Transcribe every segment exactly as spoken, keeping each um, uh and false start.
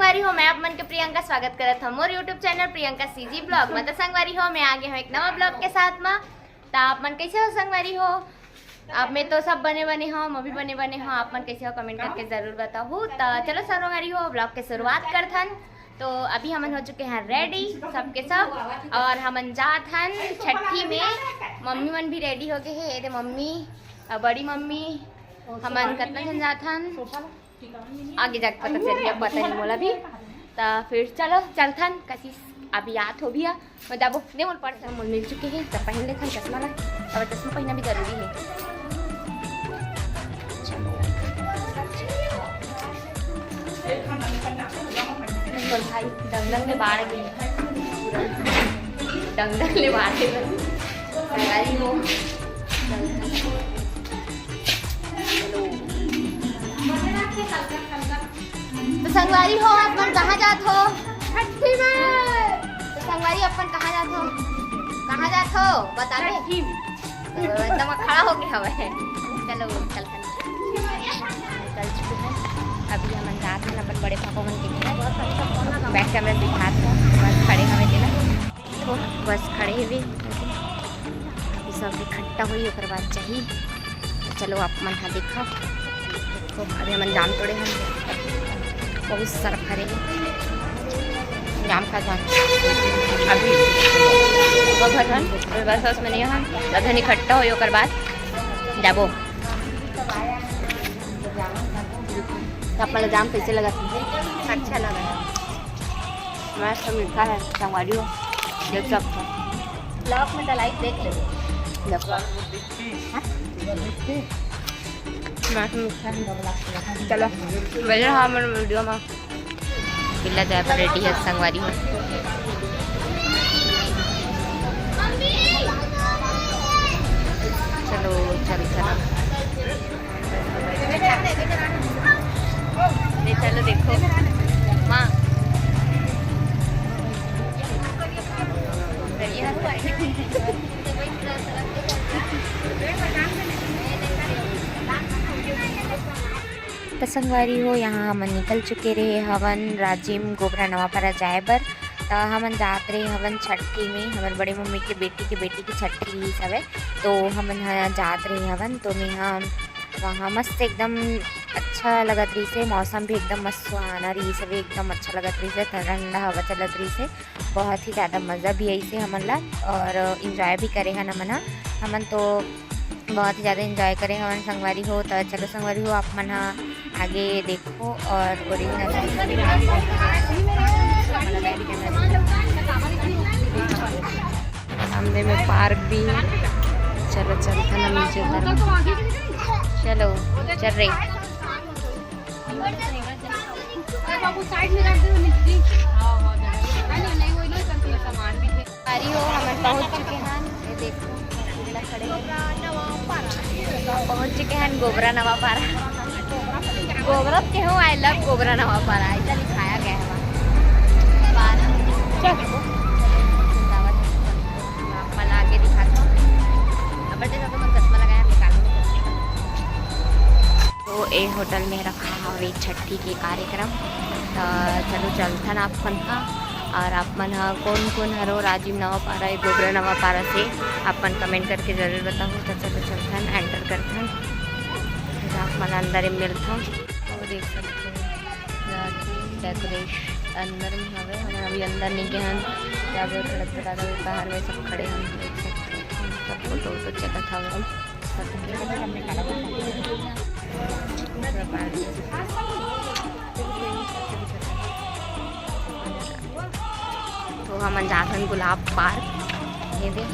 संगवारी हो, मैं आप मन के प्रियंका, स्वागत करत हव मोर YouTube channel Priyanka CG blog में। तो संगवारी हो, मैं आ गे हव एक नवा ब्लॉग के साथ में। तो आप मन कैसे हो संगवारी हो? आप में तो सब बने बने हो, मैं भी बने बने हो। आप मन कैसे हो, कमेंट करके जरूर बताहू। तो चलो संगवारी हो, ब्लॉग के शुरुआत करथन। तो अभी हमन हो चुके हैं रेडी सबके सब, और हमन जात हन छट्ठी में। मम्मी मन भी रेडी हो गए हैं, ये दे मम्मी और बड़ी मम्मी, हमन कतना झन जात हन। आगे जाके पता चलही, अब पता नहीं मोला भी। त फिर चलो चलथन, कशिश अभी आत हो भैया, मैं जाबो दे मोल पर्स, मोल मिल चुके हैं, त पहन लेथन चश्मा ला, अब चश्मा पहनना भी जरूरी है। चलो। मोर भाई दंगल में बाढ़ गए, दंगल में बाढ़ गए, तैयारी हो। तो संगवारी हो, आप मन कहाँ जात हो? छट्ठी में। तो संगवारी, अपन कहाँ जात हो? कहाँ जात हो? बता दे। छट्ठी में। तो एकदम खड़ा हो गया हवे। चलो, चल, चल। निकल चुके हैं। अभी हमन जात हन अपन बड़े पापा मन के घर। बैक कैमरा दिखात हन, बस खड़े हवे तेला। देखो, बस खड़े हवे, अभी सब इकट्ठा होई, ओकर बाद जाही। चलो, आप मन हा देखो, देखो, अभी हमन जाम तोड़े हन, बहुत सारा फरे हे, जाम खात हन। अभी सुबह भर हन, फिर बस, बस में नहीं हन, सब झन इकट्ठा होई, ओकर बाद जाबो। तो आप मन ला जाम कैसे लगा? अच्छा लगा। मस्त मीठा है, संगवारी हो, देख सकते हो। ब्लॉग में तो लाइक देख लो। देखो। हाँ? मस्त मीठा है। चलो, बने रहा हमर वीडियो में। पिल्ला जाए पर रेडी है संगवारी हो। चलो, चल, चल। ले चलो, देखो माँ। त संगवारी हो, यहाँ हमन निकल चुके रहे हवन राजिम गोबरा नवापारा जाए बर। त हमन जात रहे हवन छट्ठी में, हमर बड़े मम्मी के बेटी के बेटी के छट्ठी रिहिस हवे, तो हमन ह जात रहे हवन। तो मेहा वहाँ मस्त एकदम अच्छा लगत रहिस हे, मौसम भी एकदम मस्त सुहाना रहिस हवे, एकदम अच्छा लगत रहिस हे, ठंडा हवा चलत रहिस हे, बहुत ही ज़्यादा मज़ा भी आइस हे हमन ला और एंजॉय भी करे हन हमन ह। हमन तो बहुत ही ज़्यादा एंजॉय करे हवन संगवारी हो। तो चलो संगवारी हो, आप मन ह आगे देखो और ओरिजिनल सामने में पार्क भी है। चलो चलते ना नीचे उतर। चलो चल रही। अरे बाबू, साइड में रख दे, मिट्टी। हाँ, हाँ, जगह नहीं, नहीं, वो इधर करके सामान भी थे। अरे हो, हमन पहुंच चुके हैं। ये देखो, पिल्ला खड़े हैं। पहुंच चुके हैं गोबरा नवापारा। गोबरा के हो, I love गोबरा नवापारा, ऐसा लिखाया गया है वहाँ। बार चल। आप मन आगे दिखाता हूँ। अब बड़े ज़्यादा मन चश्मा लगाया, निकालो। तो ए होटल में रखा हवे छट्ठी के कार्यक्रम। त चलो चलथन आप मन हा, और आप मन हा कोन कोन हरो राजिम नवापारा, ए गोबरा नवापारा से, आप मन कमेंट करके जरूर बताओ। त चलो चलथन, एंटर करथन, फिर आप मन अंदर में मिलथन। वो देख सकते हो, राजिम डेकोरेशन अंदर में हवे, हमन अभी अंदर नहीं गए हन, जाबो थोड़ा सा बाहर में सब खड़े हन, देख सकते हो, सब फोटो वोटो चलत हवे। तो हमन जाथन गुलाब पार्क, ये दे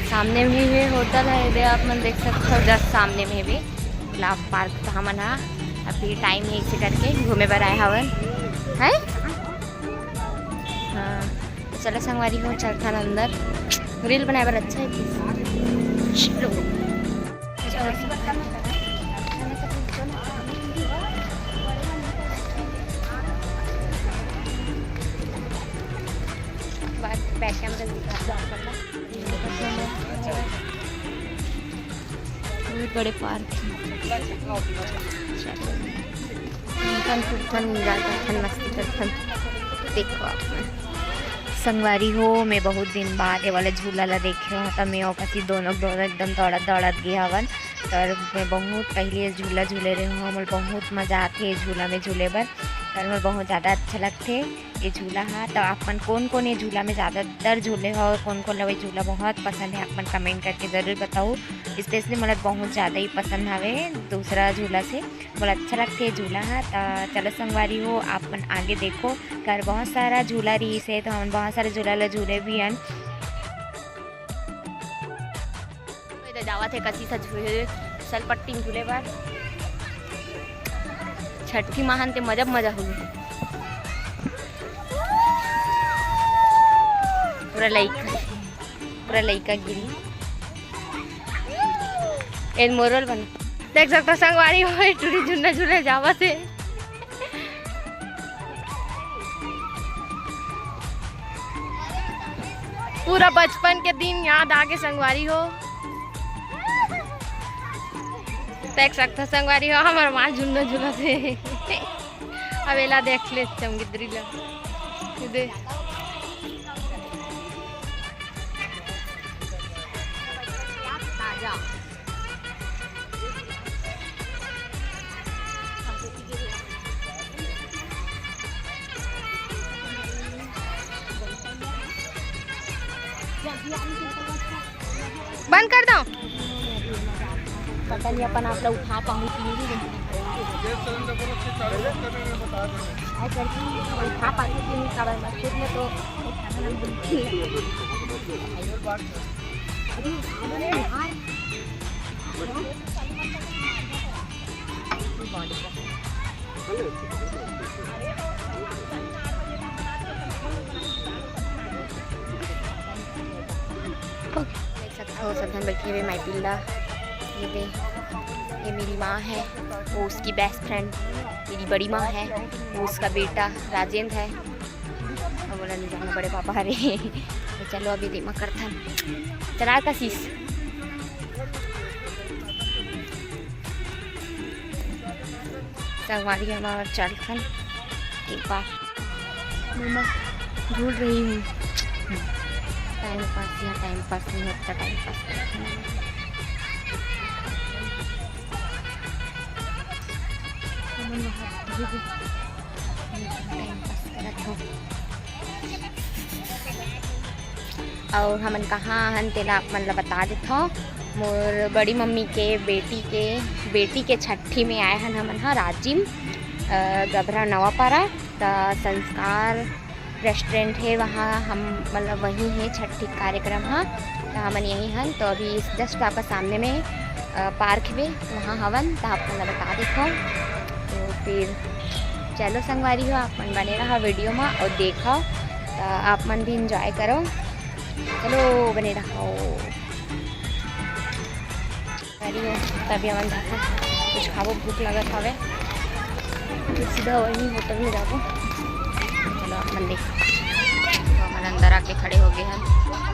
सामने में ही होटल है, ये दे आप मन देख सकते हो, just सामने में भी गुलाब पार्क। तो हमन हा अभी टाइम है इसे करके घूमे बर आए हवन, है। हाँ, तो चलो संगवारी हो, चलथन अंदर। रील बनाए बर अच्छा है कि? चलो। बैक कैमरा दिखा दो आप लोग। बहुत बड़े पार्क है। फन फुन फन, enjoy करथन, मस्ती करथन। देखो आप मन। संगवारी हो, मैं बहुत दिन बाद ये वाला झूला ला देखे हूँ, त मैं और कसी दोनों, दोनों एकदम दौड़त, दौड़त गे हवन। और मैं बहुत पहले ये झूला झूले रहे हूँ, मोला बहुत मजा आथे ये झूला में झूले बर, और मोला बहुत ज़्यादा अच्छा लगथे ये झूला हा। तो आप मन कौन कौन ये झूला में ज़्यादातर झूले हो और कौन कौन ला ये झूला बहुत पसंद है, आप मन comment करके ज़रूर बताओ। Specially मोला बहुत ज़्यादा ही पसंद हवे दूसरा झूला से, मोला अच्छा लगथे ये झूला हा। त चलो संगवारी हो, आप मन आगे देखो, कर बहुत सारा झूला रहिस हे, तो हमन बहुत सारा झूला ला झूले भी हन। तो इधर जावत हे कसी सा झूले, सलपट्टी में झूले बर। छठी माहन ते मजा मजा होही। पूरा लइका, पूरा लइका गिरी। एन मोरल बन। देख सकता संगवारी हो, टूरी झुन्ना झूले जावत हे। पूरा बचपन के दिन याद आगे संगवारी हो। देख सकता संगवारी हो, हमर माँ झुन्ना झूलत हे। अब एला देख ले चमगिदरी ला। ये दे। बंद कर दो। पता नहीं अपन आप लोग उठा पाऊँ कि नहीं। उठा पाऊँ कि नहीं, काबर मत, खुद में तो अरे, अरे यार। देख सकते हो, सब झन बैठे हुए माई पिल्ला। ये दे, ये मेरी माँ है, वो उसकी बेस्ट फ्रेंड मेरी बड़ी माँ है, वो उसका बेटा राजेंद्र है। अब बोला नहीं जाना, बड़े पापा हरे। तो चलो अभी दिमाग करथन, चला का शीश। संगवारी हमर चलथन एक बार। मैं मस्त झूल रही हूँ। टाइम पास, यहाँ टाइम पास नहीं होता, टाइम पास करथन। हमन वहाँ टाइम पास करत हन। अउ हमन कहाँ हन, तेला आप मन ला बता देथव। मोर बड़ी मम्मी के बेटी के, बेटी के छट्ठी में आए हन हमन ह राजिम, अ, गभरा नवापारा। त संस्कार रेस्टोरेंट हे, वहाँ हम, मतलब, वहीं हे छट्ठी कार्यक्रम ह। त हमन यहीं हन। तो अभी इस just आपका सामने में, अ, पार्क हे, वहाँ हवन, त आप मन ला बता देथव। तो फिर चलो संगवारी हो, आप मन बने रहा वीडियो में और देखो, त आप मन भी एंजॉय करो। चलो बने रहो। अरे, तभी हमन जाथन, कुछ खाबो, भूख लगत हवे। फिर सीधा वही होटल में जाबो। चलो, आप मन देखो। तो हमन अंदर आके खड़े हो गए हैं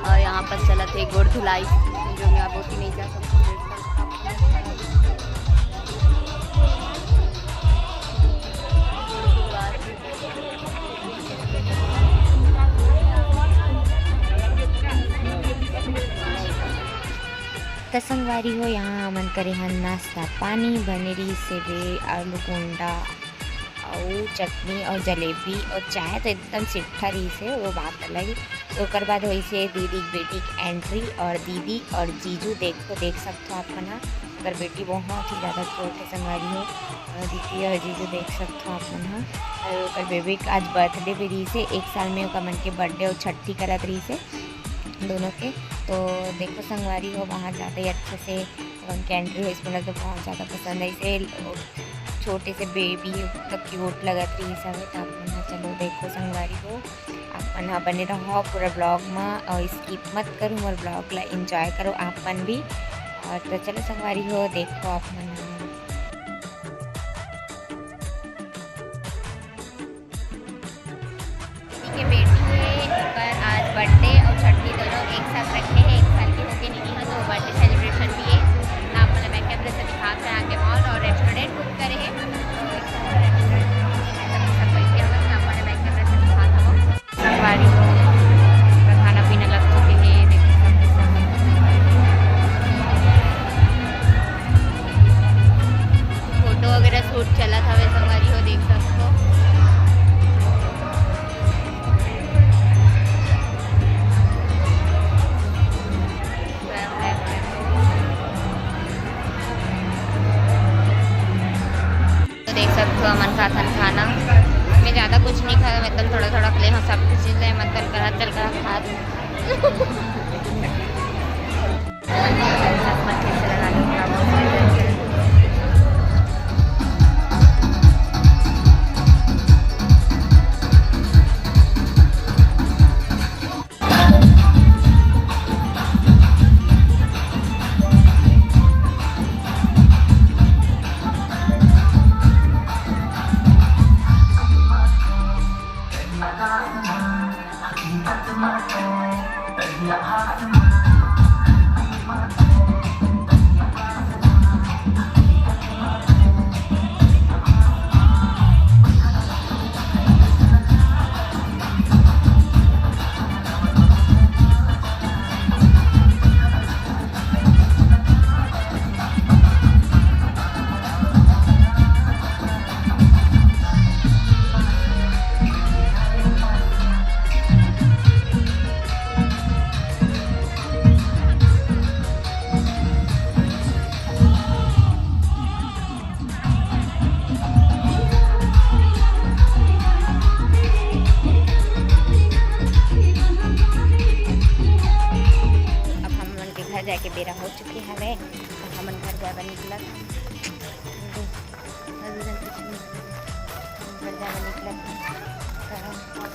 और यहाँ पर चलत है गोड़ धुलाई, जो मैं अब होती नहीं जा सकती। त संगवारी हो, यहाँ हमन करे हन नाश्ता पानी, बने रहिस हे आलू गोंडा अउ चटनी अउ जलेबी अउ चाय तो एकदम सिट्ठा रहिस हे, वो बात अलग हे। ओकर बाद होइस हे दीदी के बेटी के एंट्री और दीदी और जीजू देखो, देख सकथो आप मन ह, ओकर बेटी बहुत ही ज़्यादा क्यूट हे संगवारी हो। और दीदी और जीजू देख सकथो आप मन ह, और ओकर बेबी के आज बर्थडे भी रहिस हे, एक साल में ओकर मन के बर्थडे और छट्ठी करत रहिस हे दोनों के। तो देखो संगवारी हो, बाहर जाते ही अच्छे से अपन के एंट्री होइस, मोला तो बहुत ज़्यादा पसंद आइस। छोटे से बेबी तो क्यूट लगत रहिस हवे। तो आप मन ह चलो देखो संगवारी हो, आप मन ह बने रहो पूरा ब्लॉग में और स्किप मत करो मोर ब्लॉग ला, एंजॉय करो आप मन भी। और तो चलो संगवारी हो, देखो आप मन ह। दीदी के बेटी हे, ओकर आज बर्थडे और छट्ठी दोनों एक साथ रखे हे। एक साल की होके निकली हे, तो बर्थडे सेलिब्रेशन भी हे। आप मतलब मैं कैमरे से दिखा के आगे मॉल और रेस्टोरेंट बुक करे हे। तो एक साथ रेस्टोरेंट असन खाना। मैं ज़्यादा कुछ नहीं खाया, मैं तो थोड़ा थोड़ा ले हूँ, सब कुछ चीज़ ले, मतलब, करा चल करा खा। अब हमन के घर जाए के बेरा हो चुके हवे, तो हमन घर जाए बर निकलत हन। अभी तक कुछ नहीं घर जाए बर निकलत हन। तो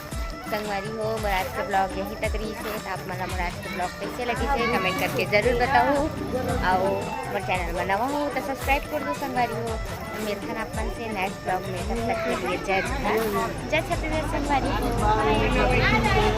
संगवारी हो, मोर आज के vlog यहीं तक रहिस हे। आप मन ला मोर आज के vlog कइसे लगिस हे, comment करके जरूर बताहू। अउ मोर channel में नवा हो तो subscribe कर दो संगवारी हो। मिलथन आप मन से next vlog में, तब तक के लिए जय जोहार, जय छत्तीसगढ़ संगवारी हो।